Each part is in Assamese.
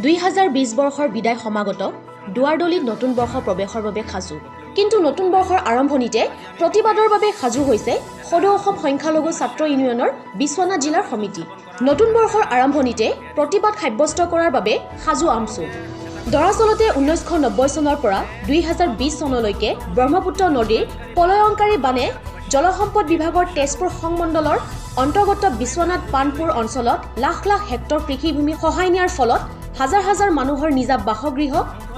2020 বৰ্ষৰ বিদায় সমাগত, দুৱাৰদলিত নতুন বৰ্ষ প্ৰৱেশৰ বাবে সাজু। কিন্তু নতুন বৰ্ষৰ আৰম্ভণিতে প্ৰতিবাদৰ বাবে সাজু হৈছে সদৌ অসম সংখ্যালঘু ছাত্ৰ ইউনিয়নৰ বিশ্বনাথ জিলাৰ সমিতি। নতুন বৰ্ষৰ আৰম্ভণিতে প্ৰতিবাদ সাব্যস্ত কৰাৰ বাবে সাজু আমছু। দৰাচলতে 1990 চনৰ পৰা 2020 চনলৈকে ব্ৰহ্মপুত্ৰ নদীৰ প্ৰলয়ংকাৰী বানে জলসম্পদ বিভাগৰ তেজপুৰ সংমণ্ডলৰ অন্তৰ্গত বিশ্বনাথ পাণপুৰ অঞ্চলত লাখ লাখ হেক্টৰ কৃষিভূমি খহাই নিয়াৰ ফলত হাজাৰ হাজাৰ মানুহৰ নিজা বাসগৃহ,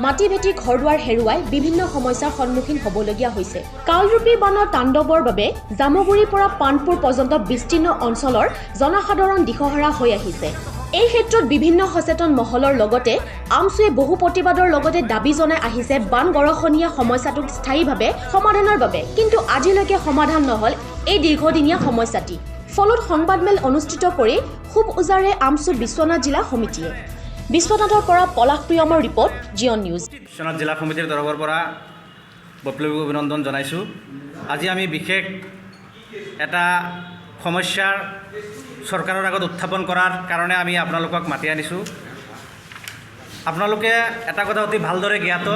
মাটি ভেটি, ঘৰ দুৱাৰ হেৰুৱাই বিভিন্ন সমস্যাৰ সন্মুখীন হ'বলগীয়া হৈছে। কালৰূপী বানৰ তাণ্ডৱৰ বাবে জামুগুৰিৰ পৰা পাণপুৰ পৰ্যন্ত বিস্তীৰ্ণ অঞ্চলৰ জনসাধাৰণ দিশহাৰা হৈ আহিছে। এই ক্ষেত্ৰত বিভিন্ন সচেতন মহলৰ লগতে আমছুৱে বহু প্ৰতিবাদৰ লগতে দাবী জনাই আহিছে বান গৰাখহনীয়া সমস্যাটোক স্থায়ীভাৱে সমাধানৰ বাবে। কিন্তু আজিলৈকে সমাধান নহ'ল এই দীৰ্ঘদিনীয়া সমস্যাটি। ফলত সংবাদমেল অনুষ্ঠিত কৰি খুব উজাৰে আমছু বিশ্বনাথ জিলা সমিতিয়ে। বিশ্বনাথৰ পৰা পলাশ প্ৰিয়মৰ ৰিপৰ্ট, জিঅ' নিউজ। বিশ্বনাথ জিলা সমিতিৰ তৰফৰ পৰা বৈপ্লৱিক অভিনন্দন জনাইছোঁ। আজি আমি বিশেষ এটা সমস্যাৰ চৰকাৰৰ আগত উত্থাপন কৰাৰ কাৰণে আমি আপোনালোকক মাতি আনিছোঁ। আপোনালোকে এটা কথা অতি ভালদৰে জ্ঞাত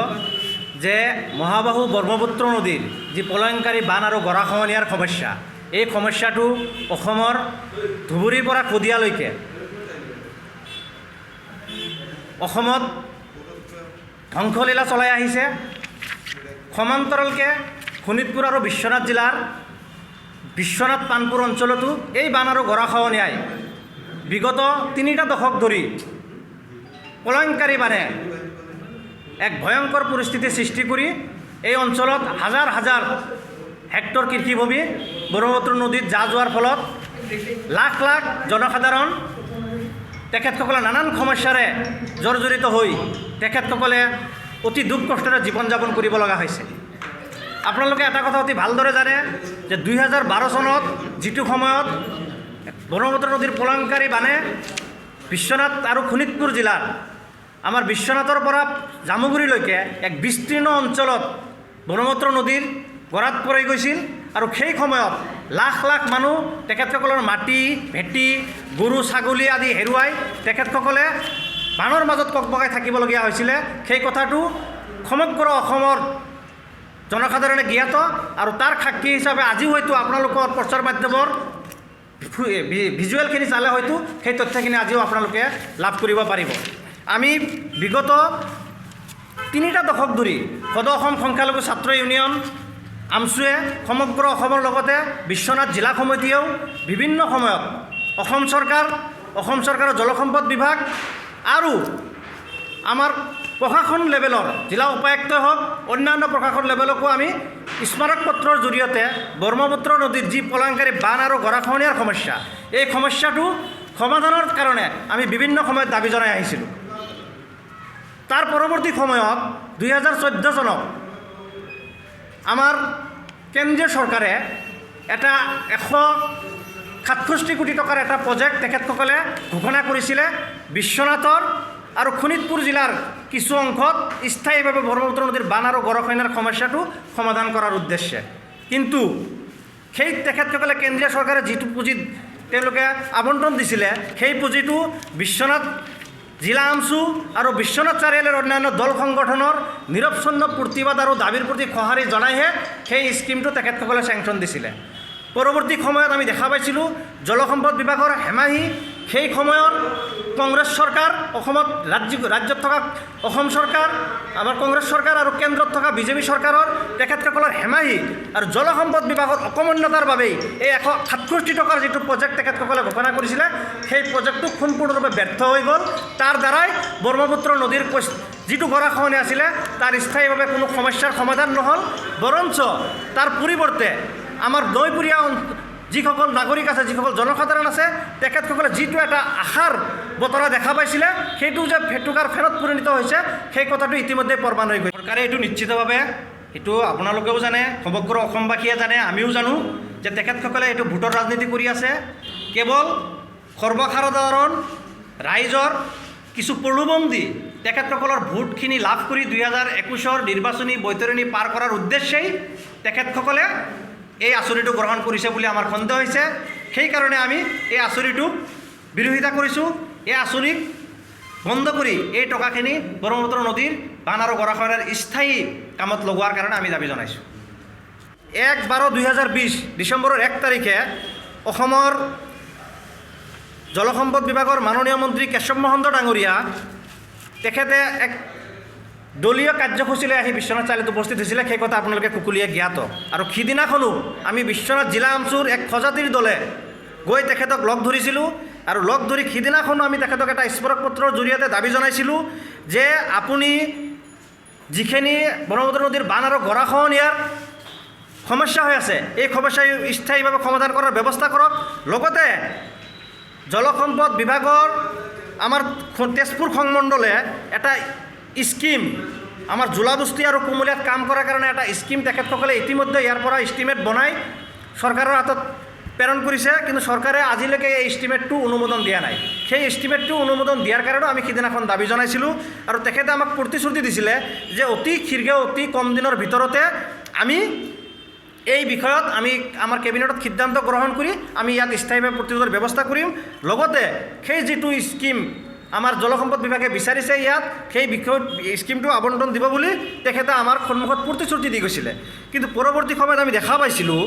যে মহাবাহু ব্ৰহ্মপুত্ৰ নদীৰ যি প্ৰলয়ংকাৰী বান আৰু গৰাখহনীয়াৰ সমস্যা, এই সমস্যাটো অসমৰ ধুবুৰীৰ পৰা শদিয়ালৈকে অসমত ধ্বংসলীলা চলাই আহিছে। সমান্তৰালকৈ শোণিতপুৰ আৰু বিশ্বনাথ জিলাৰ বিশ্বনাথ পাণপুৰ অঞ্চলতো এই বান আৰু গৰাখহনীয়াই বিগত তিনিটা দশক ধৰি প্ৰলয়ংকাৰী বানে এক ভয়ংকৰ পৰিস্থিতিৰ সৃষ্টি কৰি এই অঞ্চলত হাজাৰ হাজাৰ হেক্টৰ কৃষিভূমি ব্ৰহ্মপুত্ৰ নদীত জাহ যোৱাৰ ফলত লাখ লাখ জনসাধাৰণ তেখেতসকলে নানান সমস্যাৰে জৰ্জৰিত হৈ তেখেতসকলে অতি দুখ কষ্টেৰে জীৱন যাপন কৰিব লগা হৈছে। আপোনালোকে এটা কথা অতি ভালদৰে জানে যে 2012 চনত যিটো সময়ত ব্ৰহ্মপুত্ৰ নদীৰ প্ৰলয়ংকাৰী বানে বিশ্বনাথ আৰু শোণিতপুৰ জিলাৰ আমাৰ বিশ্বনাথৰ পৰা জামুগুৰিলৈকে এক বিস্তীৰ্ণ অঞ্চলত ব্ৰহ্মপুত্ৰ নদীৰ গৰাত পৰি গৈছিল আৰু সেই সময়ত লাখ লাখ মানুহ তেখেতসকলৰ মাটি ভেটি, গৰু ছাগলী আদি হেৰুৱাই তেখেতসকলে বানৰ মাজত ককবকাই থাকিবলগীয়া হৈছিলে। সেই কথাটো সমগ্ৰ অসমৰ জনসাধাৰণে জ্ঞাত আৰু তাৰ সাক্ষী হিচাপে আজিও হয়তো আপোনালোকৰ প্ৰচাৰ মাধ্যমৰ ভিজুৱেলখিনি চালে হয়তো সেই তথ্যখিনি আজিও আপোনালোকে লাভ কৰিব পাৰিব। আমি বিগত তিনিটা দশক ধৰি সদৌ অসম সংখ্যালঘু ছাত্ৰ ইউনিয়ন আমছুৱে সমগ্ৰ অসমৰ লগতে বিশ্বনাথ জিলা সমিতিয়েও বিভিন্ন সময়ত অসম চৰকাৰ, অসম চৰকাৰৰ জলসম্পদ বিভাগ আৰু আমাৰ প্ৰশাসন লেভেলৰ জিলা উপায়ুক্তই হওক, অন্যান্য প্ৰশাসন লেভেলকো আমি স্মাৰক পত্ৰৰ জৰিয়তে ব্ৰহ্মপুত্ৰ নদীৰ যি প্ৰলয়ংকাৰী বান আৰু গৰাখহনীয়াৰ সমস্যা, এই সমস্যাটো সমাধানৰ কাৰণে আমি বিভিন্ন সময়ত দাবী জনাই আহিছিলোঁ। তাৰ পৰৱৰ্তী সময়ত 2014 চনত আমাৰ কেন্দ্ৰীয় চৰকাৰে এটা 167 কোটি টকাৰ এটা প্ৰজেক্ট তেখেতসকলে ঘোষণা কৰিছিলে বিশ্বনাথৰ আৰু শোণিতপুৰ জিলাৰ কিছু অংশত স্থায়ীভাৱে ব্ৰহ্মপুত্ৰ নদীৰ বান আৰু গৰাখহনীয়াৰ সমস্যাটো সমাধান কৰাৰ উদ্দেশ্যে। কিন্তু সেই তেখেতসকলে কেন্দ্ৰীয় চৰকাৰে যিটো পুঁজি তেওঁলোকে আবণ্টন দিছিলে, সেই পুঁজিটো বিশ্বনাথ জিলা আমছু আৰু বিশ্বনাথ চাৰিআলিৰ অন্যান্য দল সংগঠনৰ নিৰৱচ্ছিন্ন প্ৰতিবাদ আৰু দাবীৰ প্ৰতি সঁহাৰি জনাইহে সেই স্কীমটো তেখেতসকলে চেংচন দিছিলে। পৰৱৰ্তী সময়ত আমি দেখা পাইছিলোঁ জলসম্পদ বিভাগৰ হেমাহি, সেই সময়ৰ কংগ্ৰেছ চৰকাৰ, অসমত ৰাজ্যত থকা অসম চৰকাৰ, আমাৰ কংগ্ৰেছ চৰকাৰ আৰু কেন্দ্ৰত থকা বিজেপি চৰকাৰৰ তেখেতসকলৰ হেমাহি আৰু জলসম্পদ বিভাগৰ অকৰ্মণ্যতাৰ বাবেই এই 167 টকাৰ যিটো প্ৰজেক্ট তেখেতসকলে ঘোষণা কৰিছিলে, সেই প্ৰজেক্টটো সম্পূৰ্ণৰূপে ব্যৰ্থ হৈ গ'ল। তাৰ দ্বাৰাই ব্ৰহ্মপুত্ৰ নদীৰ যিটো গৰাখহনীয়া আছিলে, তাৰ স্থায়ীভাৱে কোনো সমস্যাৰ সমাধান নহ'ল। বৰঞ্চ তাৰ পৰিৱৰ্তে আমাৰ নৈপৰীয়া যিসকল নাগৰিক আছে, যিসকল জনসাধাৰণ আছে, তেখেতসকলে যিটো এটা আশাৰ বতৰা দেখা পাইছিলে, সেইটো যে ফেটুকাৰ ফেনত পৰিণত হৈছে, সেই কথাটো ইতিমধ্যে প্ৰমাণ হৈ গৈছে। চৰকাৰে এইটো নিশ্চিতভাৱে, এইটো আপোনালোকেও জানে, সমগ্ৰ অসমবাসীয়ে জানে, আমিও জানো যে তেখেতসকলে এইটো ভোটৰ ৰাজনীতি কৰি আছে। কেৱল সৰ্বসাধাৰণ ৰাইজৰ কিছু প্ৰলোভন দি তেখেতসকলৰ ভোটখিনি লাভ কৰি 2021ৰ নিৰ্বাচনী বৈতৰণী পাৰ কৰাৰ উদ্দেশ্যেই তেখেতসকলে এই আঁচনিটো গ্ৰহণ কৰিছে বুলি আমাৰ সন্দেহ হৈছে। সেইকাৰণে আমি এই আঁচনিটোক বিৰোধিতা কৰিছোঁ। এই আঁচনিক বন্ধ কৰি এই টকাখিনি ব্ৰহ্মপুত্ৰ নদীৰ বান আৰু গৰাখহনীয়াৰ স্থায়ী কামত লগোৱাৰ কাৰণে আমি দাবী জনাইছোঁ। 1/12/2020 ডিচেম্বৰৰ 1 তাৰিখে অসমৰ জলসম্পদ বিভাগৰ মাননীয় মন্ত্ৰী কেশৱ মহন্ত ডাঙৰীয়া তেখেতে এক দলীয় কাৰ্যসূচীলৈ আহি বিশ্বনাথ চাৰিআলিত উপস্থিত হৈছিলে। সেই কথা আপোনালোকে কুকুলীয়ে জ্ঞাত। আৰু সিদিনাখনো আমি বিশ্বনাথ জিলা আমচুৰ এক সজাতিৰ দলে গৈ তেখেতক লগ ধৰিছিলোঁ আৰু লগ ধৰি সিদিনাখনো আমি তেখেতক এটা স্মাৰকপত্ৰৰ জৰিয়তে দাবী জনাইছিলোঁ যে আপুনি যিখিনি ব্ৰহ্মপুত্ৰ নদীৰ বান আৰু গৰাখহনীয়াৰ সমস্যা হৈ আছে, এই সমস্যা স্থায়ীভাৱে সমাধান কৰাৰ ব্যৱস্থা কৰক। লগতে জলসম্পদ বিভাগৰ আমাৰ তেজপুৰ সংমণ্ডলে এটা স্কীম আমাৰ জোলাবস্তি আৰু কুমলীয়াত কাম কৰাৰ কাৰণে এটা স্কীম তেখেতসকলে ইতিমধ্যে ইয়াৰ পৰা এষ্টিমেট বনাই চৰকাৰৰ হাতত প্ৰেৰণ কৰিছে, কিন্তু চৰকাৰে আজিলৈকে এই এষ্টিমেটটো অনুমোদন দিয়া নাই। সেই এষ্টিমেটটো অনুমোদন দিয়াৰ কাৰণেও আমি সিদিনাখন দাবী জনাইছিলোঁ আৰু তেখেতে আমাক প্ৰতিশ্ৰুতি দিছিলে যে অতি শীঘ্ৰে, অতি কম দিনৰ ভিতৰতে আমি এই বিষয়ত আমি আমাৰ কেবিনেটত সিদ্ধান্ত গ্ৰহণ কৰি আমি ইয়াত স্থায়ীভাৱে প্ৰতিৰোধৰ ব্যৱস্থা কৰিম। লগতে সেই যিটো স্কীম আমাৰ জলসম্পদ বিভাগে বিচাৰিছে, ইয়াত সেই বিষয়ত স্কীমটো আবণ্টন দিব বুলি তেখেতে আমাৰ সন্মুখত প্ৰতিশ্ৰুতি দি গৈছিলে। কিন্তু পৰৱৰ্তী সময়ত আমি দেখা পাইছিলোঁ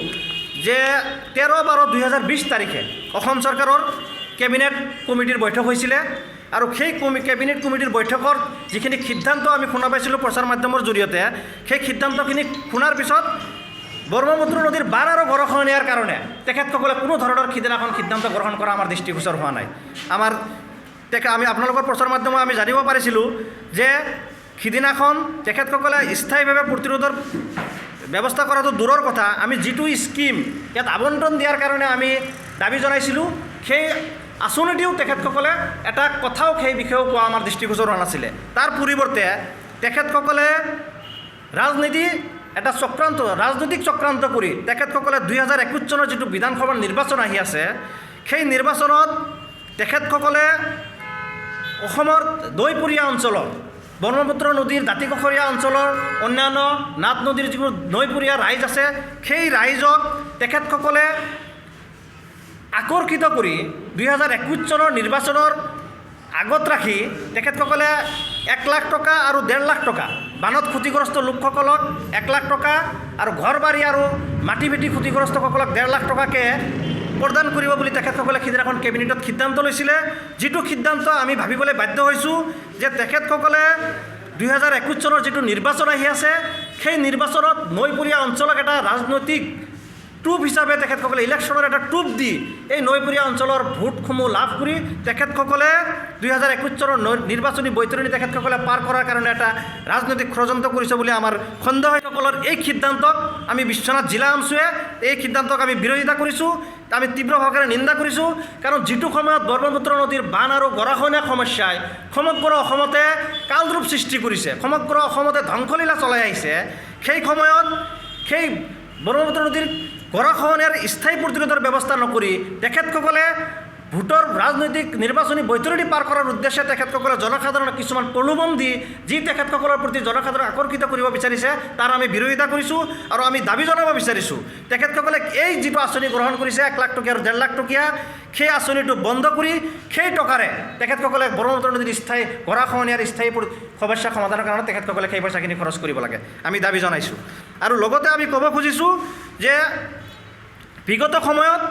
যে 13/12/2020 তাৰিখে অসম চৰকাৰৰ কেবিনেট কমিটিৰ বৈঠক হৈছিলে আৰু সেই কেবিনেট কমিটিৰ বৈঠকত যিখিনি সিদ্ধান্ত আমি শুনা পাইছিলোঁ প্ৰচাৰ মাধ্যমৰ জৰিয়তে, সেই সিদ্ধান্তখিনি শুনাৰ পিছত ব্ৰহ্মপুত্ৰ নদীৰ বান আৰু গৰাখহনীয়াৰ কাৰণে তেখেতসকলে কোনো ধৰণৰ সিদিনাখন সিদ্ধান্ত গ্ৰহণ কৰা আমাৰ দৃষ্টিগোচৰ হোৱা নাই। আমাৰ আমি আপোনালোকৰ প্ৰচাৰ মাধ্যমত আমি জানিব পাৰিছিলোঁ যে সিদিনাখন তেখেতসকলে স্থায়ীভাৱে প্ৰতিৰোধৰ ব্যৱস্থা কৰাটো দূৰৰ কথা, আমি যিটো স্কীম ইয়াত আবণ্টন দিয়াৰ কাৰণে আমি দাবী জনাইছিলোঁ, সেই আঁচনিটিও তেখেতসকলে এটা কথাও সেই বিষয়েও কোৱা আমাৰ দৃষ্টিগোচৰ হোৱা নাছিলে। তাৰ পৰিৱৰ্তে তেখেতসকলে ৰাজনীতি এটা চক্ৰান্ত, ৰাজনৈতিক চক্ৰান্ত কৰি তেখেতসকলে 2021 চনৰ যিটো বিধানসভাৰ নিৰ্বাচন আহি আছে, সেই নিৰ্বাচনত তেখেতসকলে অসমৰ দৈপুৰীয়া অঞ্চলৰ ব্ৰহ্মপুত্ৰ নদীৰ দাঁতিকাষৰীয়া অঞ্চলৰ অন্যান্য নাদ নদীৰ যিবোৰ নৈপৰীয়া ৰাইজ আছে, সেই ৰাইজক তেখেতসকলে আকৰ্ষিত কৰি 2021 চনৰ নিৰ্বাচনৰ আগত ৰাখি তেখেতসকলে 1 লাখ টকা আৰু 1.5 লাখ টকা বানত ক্ষতিগ্ৰস্ত লোকসকলক 1 লাখ টকা আৰু ঘৰ বাৰী আৰু মাটি ভেটি ক্ষতিগ্ৰস্তসকলক 1.5 লাখ টকাকৈ প্ৰদান কৰিব বুলি তেখেতসকলে সিদিনাখন কেবিনেটত সিদ্ধান্ত লৈছিলে। যিটো সিদ্ধান্ত আমি ভাবিবলৈ বাধ্য হৈছোঁ যে তেখেতসকলে 2021 চনৰ যিটো নিৰ্বাচন আহি আছে, সেই নিৰ্বাচনত নৈপৰীয়া অঞ্চলক এটা ৰাজনৈতিক টোপ হিচাপে তেখেতসকলে ইলেকশ্যনৰ এটা টোপ দি এই নৈপৰীয়া অঞ্চলৰ ভোটসমূহ লাভ কৰি তেখেতসকলে 2021 চনৰ নিৰ্বাচনী বৈতৰণী তেখেতসকলে পাৰ কৰাৰ কাৰণে এটা ৰাজনৈতিক ষড়যন্ত্ৰ কৰিছে বুলি আমাৰ সন্দেহসকলৰ এই সিদ্ধান্তক আমি বিশ্বনাথ জিলা আমচুৱে এই সিদ্ধান্তক আমি বিৰোধিতা কৰিছোঁ, আমি তীব্ৰ ভাষাৰে নিন্দা কৰিছোঁ। কাৰণ যিটো সময়ত ব্ৰহ্মপুত্ৰ নদীৰ বান আৰু গৰাখহনীয়া সমস্যাই সমগ্ৰ অসমতে কালৰূপ সৃষ্টি কৰিছে, সমগ্ৰ অসমতে ধ্বংসলীলা চলাই আহিছে, সেই সময়ত সেই ব্ৰহ্মপুত্ৰ নদীৰ গৰাখহনীয়াৰ স্থায়ী প্ৰতিৰোধৰ ব্যৱস্থা নকৰি তেখেতসকলে ভোটৰ ৰাজনৈতিক নিৰ্বাচনী বৈতৰণী পাৰ কৰাৰ উদ্দেশ্যে তেখেতসকলে জনসাধাৰণক কিছুমান প্ৰলোভন দি যি তেখেতসকলৰ প্ৰতি জনসাধাৰণক আকৰ্ষিত কৰিব বিচাৰিছে, তাৰ আমি বিৰোধিতা কৰিছোঁ আৰু আমি দাবী জনাব বিচাৰিছোঁ তেখেতসকলে এই যিটো আঁচনি গ্ৰহণ কৰিছে 1 লাখ টকীয়া আৰু 1.5 লাখ টকীয়া, সেই আঁচনিটো বন্ধ কৰি সেই টকাৰে তেখেতসকলে ব্ৰহ্মপুত্ৰ নদীৰ স্থায়ী গৰাখহনীয়াৰ স্থায়ী সমস্যা সমাধানৰ কাৰণে তেখেতসকলে সেই পইচাখিনি খৰচ কৰিব লাগে, আমি দাবী জনাইছোঁ। আৰু লগতে আমি ক'ব খুজিছোঁ যে বিগত সময়ত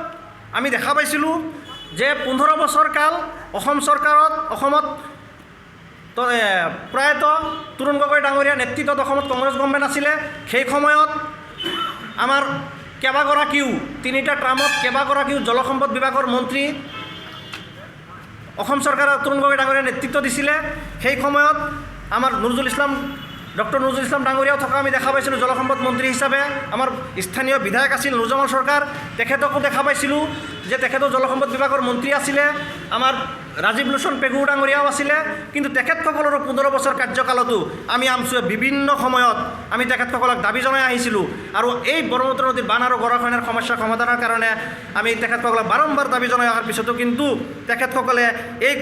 আমি দেখা পাইছিলোঁ যে 15 বছৰ কাল অসম চৰকাৰত অসমত প্ৰয়াত তৰুণ গগৈ ডাঙৰীয়াৰ নেতৃত্বত অসমত কংগ্ৰেছ গভৰ্ণমেণ্ট আছিলে। সেই সময়ত আমাৰ কেইবাগৰাকীও তিনিটা ট্ৰামত কেইবাগৰাকীও জলসম্পদ বিভাগৰ মন্ত্ৰী অসম চৰকাৰৰ তৰুণ গগৈ ডাঙৰীয়াৰ নেতৃত্ব দিছিলে। সেই সময়ত আমাৰ নজৰুল ইছলাম, ডক্টৰ নজৰুল ইছলাম ডাঙৰীয়াও থকা আমি দেখা পাইছিলোঁ জলসম্পদ মন্ত্ৰী হিচাপে। আমাৰ স্থানীয় বিধায়ক আছিল নুৰজামাল চৰকাৰ, তেখেতকো দেখা পাইছিলোঁ যে তেখেতো জলসম্পদ বিভাগৰ মন্ত্ৰী আছিলে। আমাৰ ৰাজীৱ লোচন পেগু ডাঙৰীয়াও আছিলে। কিন্তু তেখেতসকলৰো 15 বছৰ কাৰ্যকালতো আমি আমচুৱে বিভিন্ন সময়ত আমি তেখেতসকলক দাবী জনাই আহিছিলোঁ আৰু এই ব্ৰহ্মপুত্ৰ নদীৰ বান আৰু গৰাখহনীয়াৰ সমস্যা সমাধানৰ কাৰণে আমি তেখেতসকলক বাৰম্বাৰ দাবী জনাই অহাৰ পিছতো কিন্তু তেখেতসকলে এই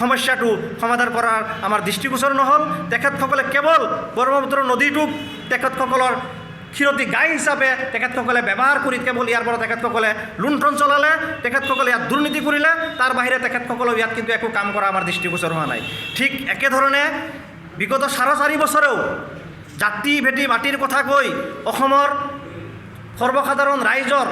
সমস্যাটো সমাধান কৰাৰ আমাৰ দৃষ্টিগোচৰ নহ'ল। তেখেতসকলে কেৱল ব্ৰহ্মপুত্ৰ নদীটোক তেখেতসকলৰ খীৰতী গাই হিচাপে তেখেতসকলে ব্যৱহাৰ কৰি কেৱল ইয়াৰ পৰা তেখেতসকলে লুণ্ঠন চলালে, তেখেতসকলে ইয়াত দুৰ্নীতি কৰিলে। তাৰ বাহিৰে তেখেতসকলেও ইয়াত কিন্তু একো কাম কৰা আমাৰ দৃষ্টিগোচৰ হোৱা নাই। ঠিক একেধৰণে বিগত 4.5 বছৰেও জাতি ভেটি মাটিৰ কথা কৈ অসমৰ সৰ্বসাধাৰণ ৰাইজৰ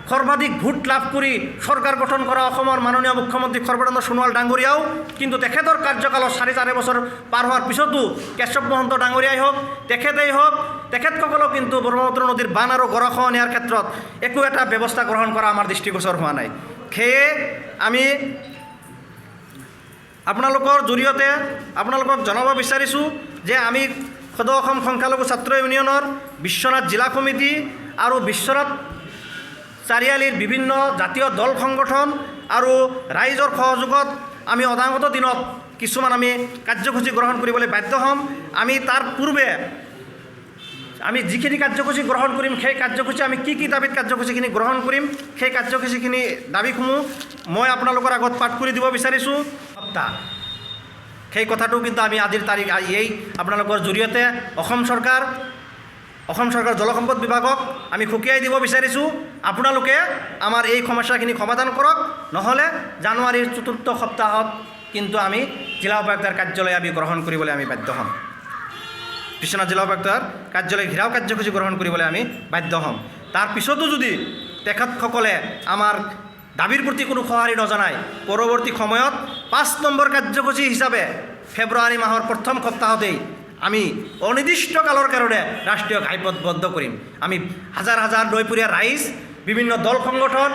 সৰ্বাধিক ভোট লাভ কৰি চৰকাৰ গঠন কৰা অসমৰ মাননীয় মুখ্যমন্ত্ৰী সৰ্বানন্দ সোণোৱাল ডাঙৰীয়াও কিন্তু তেখেতৰ কাৰ্যকালত 4.5 বছৰ পাৰ হোৱাৰ পিছতো কেশৱ মহন্ত ডাঙৰীয়াই হওক, তেখেতেই হওক, তেখেতসকলেও কিন্তু ব্ৰহ্মপুত্ৰ নদীৰ বান আৰু গৰাখহনীয়াৰ ক্ষেত্ৰত একো এটা ব্যৱস্থা গ্ৰহণ কৰা আমাৰ দৃষ্টিগোচৰ হোৱা নাই। সেয়ে আমি আপোনালোকৰ জৰিয়তে আপোনালোকক জনাব বিচাৰিছোঁ যে আমি সদৌ অসম সংখ্যালঘু ছাত্ৰ ইউনিয়নৰ বিশ্বনাথ জিলা সমিতি আৰু বিশ্বনাথ চাৰিআলিৰ বিভিন্ন জাতীয় দল সংগঠন আৰু ৰাইজৰ সহযোগত আমি অনাগত দিনত কিছুমান আমি কাৰ্যসূচী গ্ৰহণ কৰিবলৈ বাধ্য হ'ম। আমি তাৰ পূৰ্বে আমি যিখিনি কাৰ্যসূচী গ্ৰহণ কৰিম, সেই কাৰ্যসূচী আমি কি কি দাবীত কাৰ্যসূচীখিনি গ্ৰহণ কৰিম, সেই কাৰ্যসূচীখিনি দাবীসমূহ মই আপোনালোকৰ আগত পাঠ কৰি দিব বিচাৰিছোঁ। সপ্তাহ সেই কথাটো কিন্তু আমি আজিৰ তাৰিখ এই আপোনালোকৰ জৰিয়তে অসম চৰকাৰ জলসম্পদ বিভাগক আমি সকীয়াই দিব বিচাৰিছোঁ, আপোনালোকে আমাৰ এই সমস্যাখিনি সমাধান কৰক, নহ'লে জানুৱাৰীৰ চতুৰ্থ সপ্তাহত কিন্তু আমি জিলা উপায়ুক্তৰ কাৰ্যালয় আমি গ্ৰহণ কৰিবলৈ আমি বাধ্য হ'ম। বিশ্বনাথ জিলা উপায়ুক্তৰ কাৰ্যালয় ঘেৰাও কাৰ্যসূচী গ্ৰহণ কৰিবলৈ আমি বাধ্য হ'ম। তাৰ পিছতো যদি তেখেতসকলে আমাৰ দাবীৰ প্ৰতি কোনো সঁহাৰি নজনায়, পৰৱৰ্তী সময়ত 5 নম্বৰ কাৰ্যসূচী হিচাপে ফেব্ৰুৱাৰী মাহৰ প্ৰথম সপ্তাহতেই আমি অনিৰ্দিষ্টকালৰ কাৰণে ৰাষ্ট্ৰীয় ঘাইপথ বন্ধ কৰিম। আমি হাজাৰ হাজাৰ নৈপৰীয়া ৰাইজ, বিভিন্ন দল সংগঠন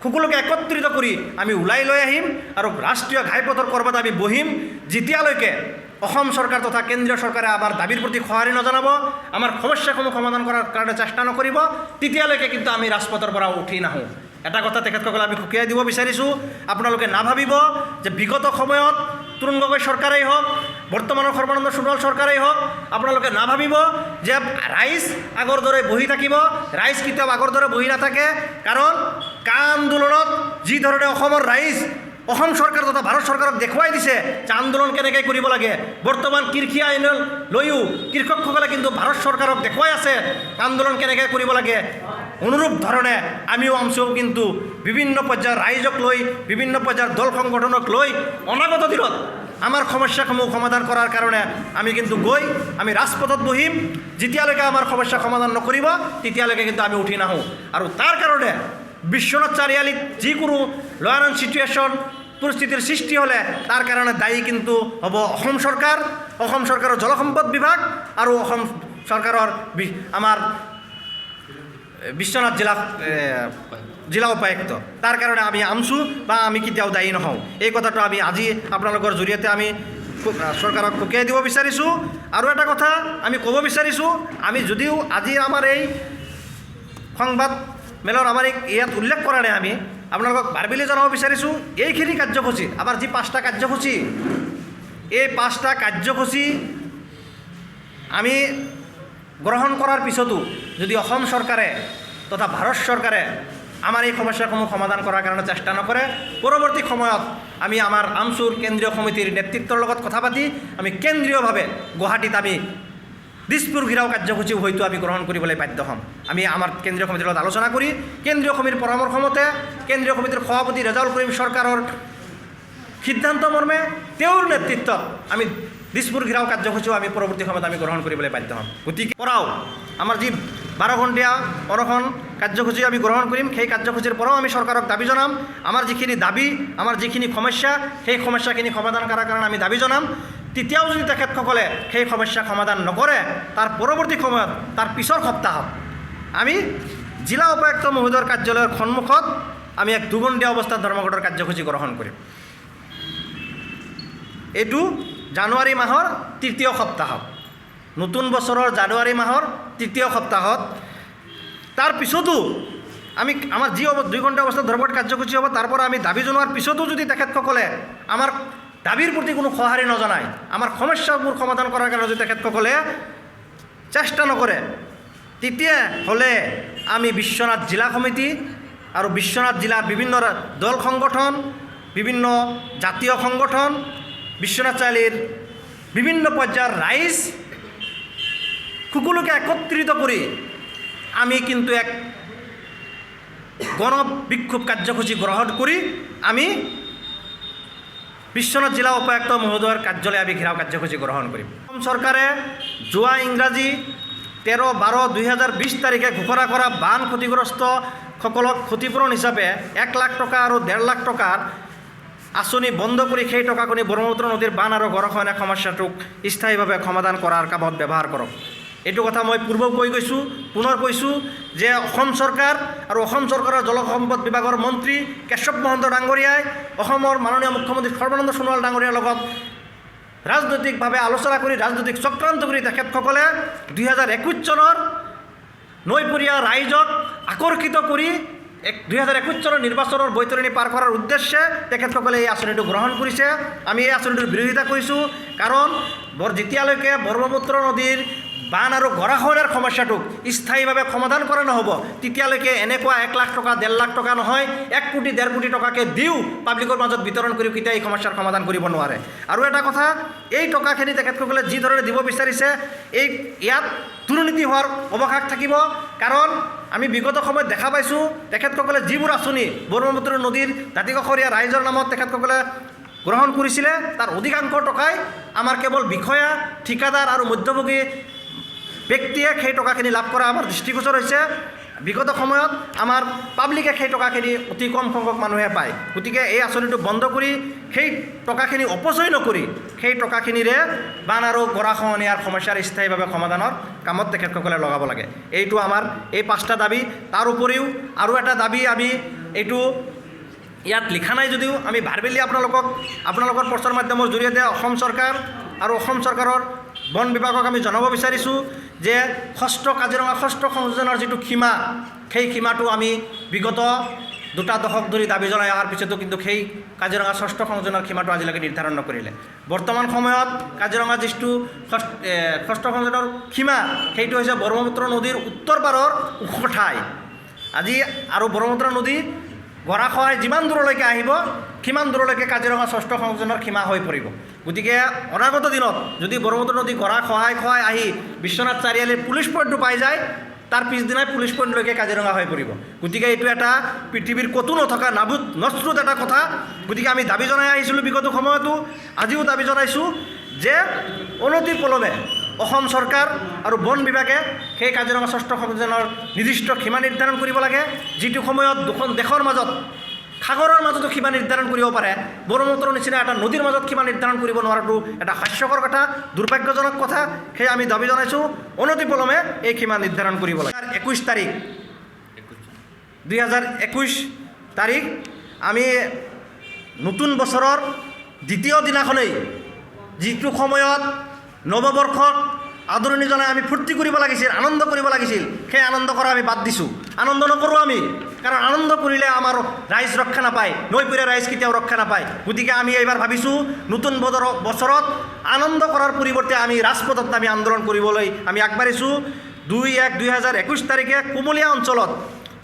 সকলোকে একত্ৰিত কৰি আমি ওলাই লৈ আহিম আৰু ৰাষ্ট্ৰীয় ঘাইপথৰ ক'ৰবাত আমি বহিম, যেতিয়ালৈকে অসম চৰকাৰ তথা কেন্দ্ৰীয় চৰকাৰে আমাৰ দাবীৰ প্ৰতি সঁহাৰি নজনাব, আমাৰ সমস্যাসমূহ সমাধান কৰাৰ কাৰণে চেষ্টা নকৰিব, তেতিয়ালৈকে কিন্তু আমি ৰাজপথৰ পৰা উঠি নাহোঁ। এটা কথা তেখেতসকলে আমি সকীয়াই দিব বিচাৰিছোঁ, আপোনালোকে নাভাবিব যে বিগত সময়ত তৰুণ গগৈ চৰকাৰেই হওক, বৰ্তমানৰ সৰ্বানন্দ সোণোৱাল চৰকাৰেই হওক, আপোনালোকে নাভাবিব যে ৰাইজ আগৰ দৰে বহি থাকিব। ৰাইজ কেতিয়াও আগৰ দৰে বহি নাথাকে। কাৰণ কা আন্দোলনত যি ধৰণে অসমৰ ৰাইজ অসম চৰকাৰ তথা ভাৰত চৰকাৰক দেখুৱাই দিছে যে আন্দোলন কেনেকৈ কৰিব লাগে, বৰ্তমান কৃষি আইন লৈও কৃষকসকলে কিন্তু ভাৰত চৰকাৰক দেখুৱাই আছে আন্দোলন কেনেকৈ কৰিব লাগে। অনুৰূপ ধৰণে আমিও আমছুও কিন্তু বিভিন্ন পৰ্যায়ৰ ৰাইজক লৈ, বিভিন্ন পৰ্যায়ৰ দল সংগঠনক লৈ অনাগত দিনত আমাৰ সমস্যাসমূহ সমাধান কৰাৰ কাৰণে আমি কিন্তু গৈ আমি ৰাজপথত বহিম। যেতিয়ালৈকে আমাৰ সমস্যা সমাধান নকৰিব, তেতিয়ালৈকে কিন্তু আমি উঠি নাহোঁ। আৰু তাৰ কাৰণে বিশ্বনাথ চাৰিআলিত যিকোনো ল এণ্ড চিটুৱেশ্যন পৰিস্থিতিৰ সৃষ্টি হ'লে তাৰ কাৰণে দায়ী কিন্তু হ'ব অসম চৰকাৰ, অসম চৰকাৰৰ জলসম্পদ বিভাগ আৰু অসম চৰকাৰৰ আমাৰ বিশ্বনাথ জিলা উপায়ুক্ত। তাৰ কাৰণে আমি আমছু বা আমি কেতিয়াও দায়ী নহওঁ। এই কথাটো আমি আজি আপোনালোকৰ জৰিয়তে আমি চৰকাৰক সকীয়াই দিব বিচাৰিছোঁ। আৰু এটা কথা আমি ক'ব বিচাৰিছোঁ, আমি যদিও আজি আমাৰ এই সংবাদ মেলৰ আমাৰ এই ইয়াত উল্লেখ কৰা নাই, আমি আপোনালোকক বাৰবেলি জনাব বিচাৰিছোঁ, এইখিনি কাৰ্যসূচী আমাৰ যি 5টা কাৰ্যসূচী, এই 5টা কাৰ্যসূচী আমি গ্ৰহণ কৰাৰ পিছতো যদি অসম চৰকাৰে তথা ভাৰত চৰকাৰে আমাৰ এই সমস্যাসমূহ সমাধান কৰাৰ কাৰণে চেষ্টা নকৰে, পৰৱৰ্তী সময়ত আমি আমাৰ আমছুৰ কেন্দ্ৰীয় সমিতিৰ নেতৃত্বৰ লগত কথা পাতি আমি কেন্দ্ৰীয়ভাৱে গুৱাহাটীত আমি দিছপুৰ ঘেৰাও কাৰ্যসূচীও হয়তো আমি গ্ৰহণ কৰিবলৈ বাধ্য হ'ম। আমি আমাৰ কেন্দ্ৰীয় সমিতিৰ লগত আলোচনা কৰি কেন্দ্ৰীয় সমিতিৰ পৰামৰ্শ মতে কেন্দ্ৰীয় সমিতিৰ সভাপতি ৰেজাউল কৰিম চৰকাৰৰ সিদ্ধান্ত মৰ্মে তেওঁৰ নেতৃত্বত আমি দিছপুৰ ঘেৰাও কাৰ্যসূচীও আমি পৰৱৰ্তী সময়ত আমি গ্ৰহণ কৰিবলৈ বাধ্য হ'ম। গতিকে পৰাও আমাৰ যি 12 ঘণ্টীয়া অনশন কাৰ্যসূচী আমি গ্ৰহণ কৰিম, সেই কাৰ্যসূচীৰ পৰাও আমি চৰকাৰক দাবী জনাম। আমাৰ যিখিনি দাবী, আমাৰ যিখিনি সমস্যা, সেই সমস্যাখিনি সমাধান কৰাৰ কাৰণে আমি দাবী জনাম। তেতিয়াও যদি তেখেতসকলে সেই সমস্যা সমাধান নকৰে, তাৰ পৰৱৰ্তী সময়ত তাৰ পিছৰ সপ্তাহত আমি জিলা উপায়ুক্ত মহোদয়ৰ কাৰ্যালয়ৰ সন্মুখত আমি এক দুঘণ্টীয়া অৱস্থাত ধৰ্মঘটৰ কাৰ্যসূচী গ্ৰহণ কৰিম। এইটো জানুৱাৰী মাহৰ তৃতীয় সপ্তাহত, নতুন বছৰৰ জানুৱাৰী মাহৰ তৃতীয় সপ্তাহত। তাৰ পিছতো আমি আমাৰ যি 2 ঘণ্টা অৱস্থাত ধৰ্মঘট কাৰ্যসূচী হ'ব, তাৰ পৰা আমি দাবী জনোৱাৰ পিছতো যদি তেখেতসকলে আমাৰ দাবীৰ প্ৰতি কোনো সঁহাৰি নজনায়, আমাৰ সমস্যাবোৰ সমাধান কৰাৰ কাৰণে যদি তেখেতসকলে চেষ্টা নকৰে, তেতিয়াহ'লে আমি বিশ্বনাথ জিলা সমিতি আৰু বিশ্বনাথ জিলাৰ বিভিন্ন দল সংগঠন, বিভিন্ন জাতীয় সংগঠন, বিশ্বনাথ চাৰিআলিৰ বিভিন্ন পৰ্যায়ৰ ৰাইজ সকলোকে একত্ৰিত কৰি আমি কিন্তু এক গণ বিক্ষোভ কাৰ্যসূচী গ্ৰহণ কৰি আমি বিশ্বনাথ জিলা উপায়ুক্ত মহোদয়ৰ কাৰ্যালয় আমি ঘেৰাও কাৰ্যসূচী গ্ৰহণ কৰিম। অসম চৰকাৰে যোৱা ইংৰাজী 13/12/2020 তাৰিখে ঘোষণা কৰা বান ক্ষতিগ্ৰস্তসকলক ক্ষতিপূৰণ হিচাপে 1 লাখ টকা আৰু 1.5 লাখ টকাৰ আঁচনি বন্ধ কৰি সেই টকাখিনি ব্ৰহ্মপুত্ৰ নদীৰ বান আৰু গৰাখহনীয়া সমস্যাটোক স্থায়ীভাৱে সমাধান কৰাৰ কামত ব্যৱহাৰ কৰক। এইটো কথা মই পূৰ্বেও কৈ গৈছোঁ, পুনৰ কৈছোঁ যে অসম চৰকাৰ আৰু অসম চৰকাৰৰ জলসম্পদ বিভাগৰ মন্ত্ৰী কেশৱ মহন্ত ডাঙৰীয়াই অসমৰ মাননীয় মুখ্যমন্ত্ৰী সৰ্বানন্দ সোণোৱাল ডাঙৰীয়াৰ লগত ৰাজনৈতিকভাৱে আলোচনা কৰি, ৰাজনৈতিক চক্ৰান্ত কৰি তেখেতসকলে 2021 চনৰ নৈপৰীয়া ৰাইজক আকৰ্ষিত কৰি 2021 চনৰ নিৰ্বাচনৰ বৈতৰণি পাৰ কৰাৰ উদ্দেশ্যে তেখেতসকলে এই আঁচনিটো গ্ৰহণ কৰিছে। আমি এই আঁচনিটোৰ বিৰোধিতা কৰিছোঁ, কাৰণ যেতিয়ালৈকে ব্ৰহ্মপুত্ৰ নদীৰ বান আৰু গৰাখহনীয়াৰ সমস্যাটোক স্থায়ীভাৱে সমাধান কৰা নহ'ব, তেতিয়ালৈকে এনেকুৱা 1 লাখ টকা, 1.5 লাখ টকা নহয়, 1 কোটি, 1.5 কোটি টকাকে দিও পাব্লিকৰ মাজত বিতৰণ কৰি কেতিয়াও এই সমস্যাৰ সমাধান কৰিব নোৱাৰে। আৰু এটা কথা, এই টকাখিনি তেখেতসকলে যি ধৰণে দিব বিচাৰিছে, এই ইয়াত দুৰ্নীতি হোৱাৰ অৱকাশ থাকিব। কাৰণ আমি বিগত সময়ত দেখা পাইছোঁ, তেখেতসকলে যিবোৰ আঁচনি ব্ৰহ্মপুত্ৰ নদীৰ দাঁতিকাষৰীয়া ৰাইজৰ নামত তেখেতসকলে গ্ৰহণ কৰিছিলে, তাৰ অধিকাংশ টকাই আমাৰ কেৱল বিষয়া, ঠিকাদাৰ আৰু মধ্যভোগী ব্যক্তিয়ে সেই টকাখিনি লাভ কৰা আমাৰ দৃষ্টিগোচৰ হৈছে। বিগত সময়ত আমাৰ পাব্লিকে সেই টকাখিনি অতি কম সংখ্যক মানুহে পায়। গতিকে এই আঁচনিটো বন্ধ কৰি সেই টকাখিনি অপচয় নকৰি সেই টকাখিনিৰে বান আৰু গৰাখহনীয়াৰ সমস্যাৰ স্থায়ীভাৱে সমাধানৰ কামত তেখেতসকলে লগাব লাগে। এইটো আমাৰ এই 5টা দাবী। তাৰ উপৰিও আৰু এটা দাবী আমি এইটো ইয়াত লিখা নাই যদিও আমি ভাৰ্বেলি আপোনালোকৰ প্ৰচাৰ মাধ্যমৰ জৰিয়তে অসম চৰকাৰ আৰু অসম চৰকাৰৰ বন বিভাগক আমি জনাব বিচাৰিছোঁ যে কাজিৰঙা ষষ্ঠ সংযোজনৰ যিটো সীমা, সেই সীমাটো আমি বিগত 2টা দশক ধৰি দাবী জনাই অহাৰ পিছতো কিন্তু সেই কাজিৰঙা ষষ্ঠ সংযোজনৰ সীমাটো আজিলৈকে নিৰ্ধাৰণ নকৰিলে। বৰ্তমান সময়ত কাজিৰঙা যিটো ষষ্ঠ সংযোজনৰ সীমা, সেইটো হৈছে ব্ৰহ্মপুত্ৰ নদীৰ উত্তৰ পাৰৰ ওখ ঠাই। আজি আৰু ব্ৰহ্মপুত্ৰ নদী গৰাখহাই যিমান দূৰলৈকে আহিব সিমান দূৰলৈকে কাজিৰঙা ষষ্ঠ সংযোজনৰ সীমা হৈ পৰিব। গতিকে অনাগত দিনত যদি ব্ৰহ্মপুত্ৰ নদী গৰা খহাই খহাই আহি বিশ্বনাথ চাৰিআলিৰ পুলিচ পইণ্টটো পাই যায়, তাৰ পিছদিনাই পুলিচ পইণ্টলৈকে কাজিৰঙা হৈ পৰিব। গতিকে এইটো এটা পৃথিৱীৰ ক'তো নথকা নাবুত নশ্ৰুত এটা কথা। গতিকে আমি দাবী জনাই আহিছিলোঁ বিগত সময়তো, আজিও দাবী জনাইছোঁ যে অনতি পলমে অসম চৰকাৰ আৰু বন বিভাগে সেই কাজিৰঙা ষষ্ঠ সংযোজনৰ নিৰ্দিষ্ট সীমা নিৰ্ধাৰণ কৰিব লাগে, যিটো সময়ত দুখন দেশৰ মাজত সাগৰৰ মাজতো সীমা নিৰ্ধাৰণ কৰিব পাৰে, ব্ৰহ্মপুত্ৰৰ নিচিনা এটা নদীৰ মাজত সীমা নিৰ্ধাৰণ কৰিব নোৱাৰাটো এটা হাস্যকৰ কথা, দুৰ্ভাগ্যজনক কথা। সেয়ে আমি দাবী জনাইছোঁ অনতি পলমে এই সীমা নিৰ্ধাৰণ কৰিব লাগে। 21 তাৰিখ, 2021 তাৰিখ আমি নতুন বছৰৰ দ্বিতীয় দিনাখনেই, যিটো সময়ত নৱবৰ্ষক আদৰণি জনাই আমি ফূৰ্তি কৰিব লাগিছিল, আনন্দ কৰিব লাগিছিল, সেই আনন্দ কৰা আমি বাদ দিছোঁ। আনন্দ নকৰোঁ আমি, কাৰণ আনন্দ কৰিলে আমাৰ ৰাইজ ৰক্ষা নাপায়, নৈপৰীয়া ৰাইজ কেতিয়াও ৰক্ষা নাপায়। গতিকে আমি এইবাৰ ভাবিছোঁ নতুন বছৰত আনন্দ কৰাৰ পৰিৱৰ্তে আমি ৰাজপথত নামি আন্দোলন কৰিবলৈ আমি আগবাঢ়িছোঁ। 2/1/2021 তাৰিখে কুমলীয়া অঞ্চলত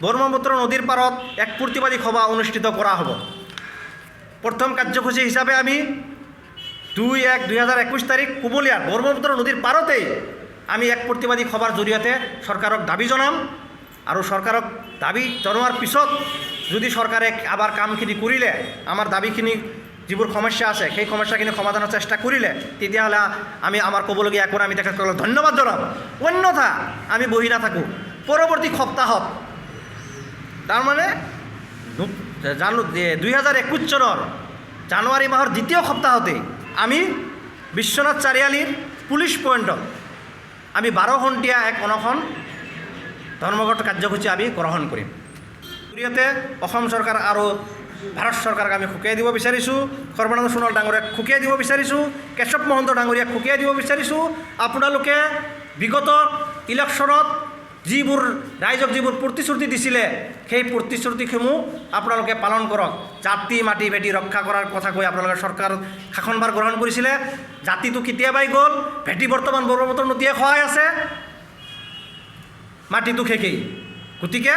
ব্ৰহ্মপুত্ৰ নদীৰ পাৰত এক প্ৰতিবাদী সভা অনুষ্ঠিত কৰা হ'ব। প্ৰথম কাৰ্যসূচী হিচাপে আমি 2/1/2021 তাৰিখ কুমলীয়াৰ ব্ৰহ্মপুত্ৰ নদীৰ পাৰতেই আমি এক প্ৰতিবাদী সভাৰ জৰিয়তে চৰকাৰক দাবী জনাম। আৰু চৰকাৰক দাবী জনোৱাৰ পিছত যদি চৰকাৰে আবাৰ কামখিনি কৰিলে, আমাৰ দাবীখিনি যিবোৰ সমস্যা আছে সেই সমস্যাখিনি সমাধানৰ চেষ্টা কৰিলে, তেতিয়াহ'লে আমি আমাৰ ক'বলগীয়া একো নাই, আমি তেখেতসকলক ধন্যবাদ জনাম। অন্যথা আমি বহি নাথাকোঁ। পৰৱৰ্তী সপ্তাহত, তাৰমানে 2021 চনৰ জানুৱাৰী মাহৰ দ্বিতীয় সপ্তাহতেই আমি বিশ্বনাথ চাৰিআলিৰ পুলিচ পইণ্টত আমি 12 ঘণ্টীয়া এক অনশন ধৰ্মঘট কাৰ্যসূচী আমি গ্ৰহণ কৰিম। জৰিয়তে অসম চৰকাৰ আৰু ভাৰত চৰকাৰক আমি সকীয়াই দিব বিচাৰিছোঁ, সৰ্বানন্দ সোণোৱাল ডাঙৰীয়াক সকীয়াই দিব বিচাৰিছোঁ, কেশৱ মহন্ত ডাঙৰীয়াক সকীয়াই দিব বিচাৰিছোঁ। আপোনালোকে বিগত ইলেকশ্যনত যিবোৰ ৰাইজক যিবোৰ প্ৰতিশ্ৰুতি দিছিলে, সেই প্ৰতিশ্ৰুতিসমূহ আপোনালোকে পালন কৰক। জাতি মাটি ভেটি ৰক্ষা কৰাৰ কথা কৈ আপোনালোকে চৰকাৰ শাসনভাৰ গ্ৰহণ কৰিছিলে। জাতিটো কেতিয়াবাই গ'ল, ভেটি বৰ্তমান ব্ৰহ্মপুত্ৰ নদীয়ে খহাই আছে, মাটিটো শেষেই। গতিকে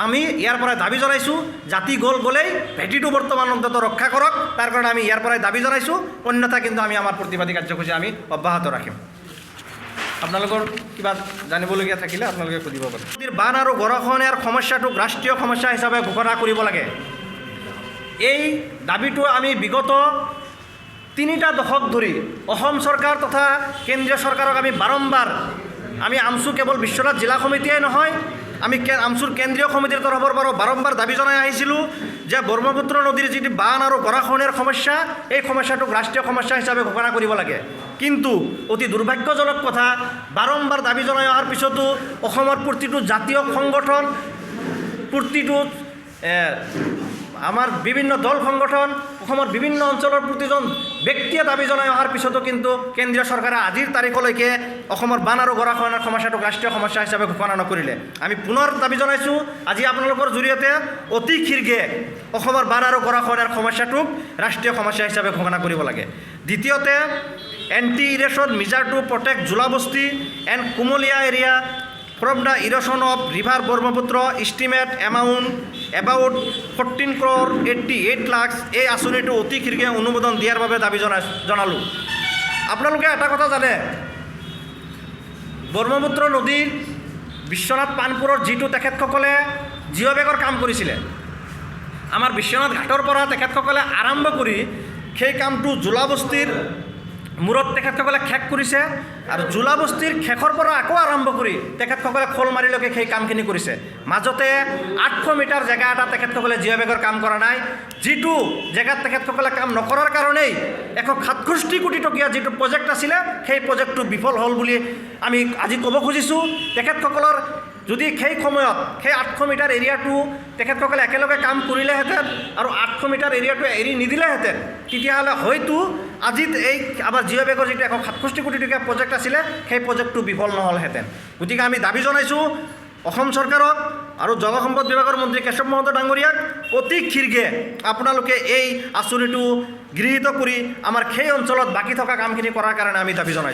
আমি ইয়াৰ পৰাই দাবী জনাইছোঁ, জাতি গ'ল গ'লেই ভেটিটো বৰ্তমান অন্ততঃ ৰক্ষা কৰক, তাৰ কাৰণে আমি ইয়াৰ পৰাই দাবী জনাইছোঁ। অন্যথা কিন্তু আমি আমাৰ প্ৰতিবাদী কাৰ্যসূচী আমি অব্যাহত ৰাখিম। আপোনালোকৰ কিবা জানিবলগীয়া থাকিলে আপোনালোকে সুধিব পাৰে। নদীৰ বান আৰু গৰাখহনীয়াৰ সমস্যাটোক ৰাষ্ট্ৰীয় সমস্যা হিচাপে ঘোষণা কৰিব লাগে। এই দাবীটো আমি বিগত 3টা দশক ধৰি অসম চৰকাৰ তথা কেন্দ্ৰীয় চৰকাৰক আমি বাৰম্বাৰ, আমি আমচু কেৱল বিশ্বনাথ জিলা সমিতিয়ে নহয়, আমি আমচুৰ কেন্দ্ৰীয় সমিতিৰ তৰফৰ পৰাও বাৰম্বাৰ দাবী জনাই আহিছিলোঁ যে ব্ৰহ্মপুত্ৰ নদীৰ যিটো বান আৰু গৰাখহনীয়াৰ সমস্যা, এই সমস্যাটোক ৰাষ্ট্ৰীয় সমস্যা হিচাপে ঘোষণা কৰিব লাগে। কিন্তু অতি দুৰ্ভাগ্যজনক কথা, বাৰম্বাৰ দাবী জনাই অহাৰ পিছতো অসমৰ প্ৰতিটো জাতীয় সংগঠন, প্ৰতিটো আমাৰ বিভিন্ন দল সংগঠন, অসমৰ বিভিন্ন অঞ্চলৰ প্ৰতিজন ব্যক্তিয়ে দাবী জনাই অহাৰ পিছতো কিন্তু কেন্দ্ৰীয় চৰকাৰে আজিৰ তাৰিখলৈকে অসমৰ বান আৰু গৰাখহনীয়াৰ সমস্যাটোক ৰাষ্ট্ৰীয় সমস্যা হিচাপে ঘোষণা নকৰিলে। আমি পুনৰ দাবী জনাইছোঁ আজি আপোনালোকৰ জৰিয়তে, অতি শীঘ্ৰে অসমৰ বান আৰু গৰাখহনীয়াৰ সমস্যাটোক ৰাষ্ট্ৰীয় সমস্যা হিচাপে ঘোষণা কৰিব লাগে। দ্বিতীয়তে, anti erosion measure to protect Julabasti and Kumulia area from the erosion of river Brahmaputra, estimate amount about 14 crore 88 lakhs। এই আঁচনিটো অতি শীঘ্ৰে অনুমোদন দিয়াৰ বাবে দাবী জনালোঁ। আপোনালোকে এটা কথা জানে, ব্ৰহ্মপুত্ৰ নদীৰ বিশ্বনাথ পাণপুৰৰ যিটো তেখেতসকলে জিঅ' বেগৰ কাম কৰিছিলে, আমাৰ বিশ্বনাথ ঘাটৰ পৰা তেখেতসকলে আৰম্ভ কৰি সেই কামটো জোলাবস্তিৰ মূৰত তেখেতসকলে শেষ কৰিছে আৰু জোলাবস্তিৰ শেষৰ পৰা আকৌ আৰম্ভ কৰি তেখেতসকলে খোলমাৰীলৈকে সেই কামখিনি কৰিছে। মাজতে 800 মিটাৰ জেগা এটা তেখেতসকলে জিঅ' বেগৰ কাম কৰা নাই। যিটো জেগাত তেখেতসকলে কাম নকৰাৰ কাৰণেই 167 কোটি টকীয়া যিটো প্ৰজেক্ট আছিলে, সেই প্ৰজেক্টটো বিফল হ'ল বুলি আমি আজি ক'ব খুজিছোঁ। তেখেতসকলৰ যদি সেই সময়ত সেই 800 মিটাৰ এৰিয়াটো তেখেতসকলে একেলগে কাম কৰিলেহেঁতেন আৰু 800 মিটাৰ এৰিয়াটো এৰি নিদিলেহেঁতেন, তেতিয়াহ'লে হয়তো আজি এই আমাৰ জিঅ' বেগৰ যিটো 167 কোটি টকীয়া প্ৰজেক্ট আছিলে, সেই প্ৰজেক্টটো বিফল নহ'লহেঁতেন। গতিকে আমি দাবী জনাইছোঁ অসম চৰকাৰক আৰু জলসম্পদ বিভাগৰ মন্ত্ৰী কেশৱ মহন্ত ডাঙৰীয়াক, অতি শীঘ্ৰে আপোনালোকে এই আঁচনিটো গৃহীত কৰি আমাৰ সেই অঞ্চলত বাকী থকা কামখিনি কৰাৰ কাৰণে আমি দাবী জনাইছোঁ।